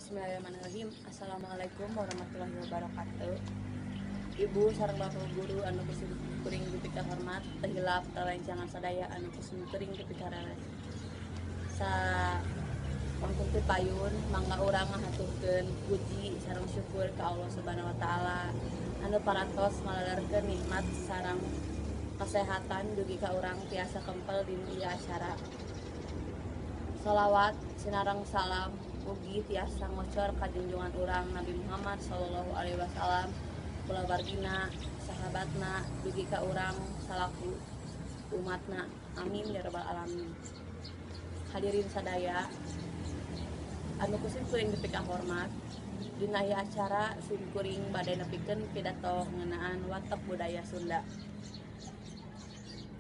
Bismillahirrahmanirrahim. Assalamualaikum warahmatullahi wabarakatuh. Ibu sareng bapak guru anu ku sim kuring dipikahormat, teu hilap rerencangan sadaya anu ku sim kuring dipikareres. Sa langkung ti payun, mangga urang ngahaturkeun puji sareng syukur ka Allah Subhanahu wa Taala anu parantos ngalelerkeun nikmat sareng kesehatan dugi ka urang tiasa kempel dina ieu acara. Salawat sinareng salam ugi tiasa ngocor ka junjungan urang Nabi Muhammad Sallallahu Alaihi Wasallam, kulawargina, sahabatna, dugi ka urang salaku umatna. Amin ya rabbal alamin. Hadirin sadaya anu ku sim kuring dipikahormat, dina ieu acara sim kuring bade nepikeun pidato ngeunaan watek budaya Sunda.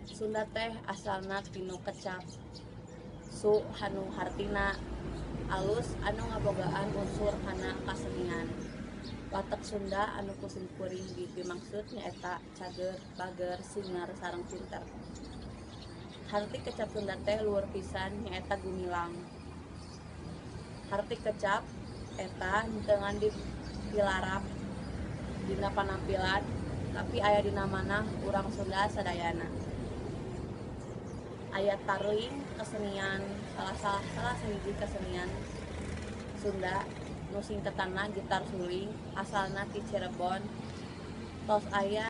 Sunda teh asalna tinu kecap su anu hartina alus anu ngabogaan unsur kana kasenian. Watek Sunda anu ku sim kuring dimaksud nyaeta cager, bager, singer, sareng pinter. Harti kecap Sunda teh luhur pisan, nyaeta gumilang. Harti kecap eta henteu ngan dipilarap dina panampilan, tapi aya dina manah urang Sunda sadayana. Aya tarling, kesenian salah salah salah sahiji kesenian Sunda nu singketanna gitar suling, asalna ti Cirebon. Tos aya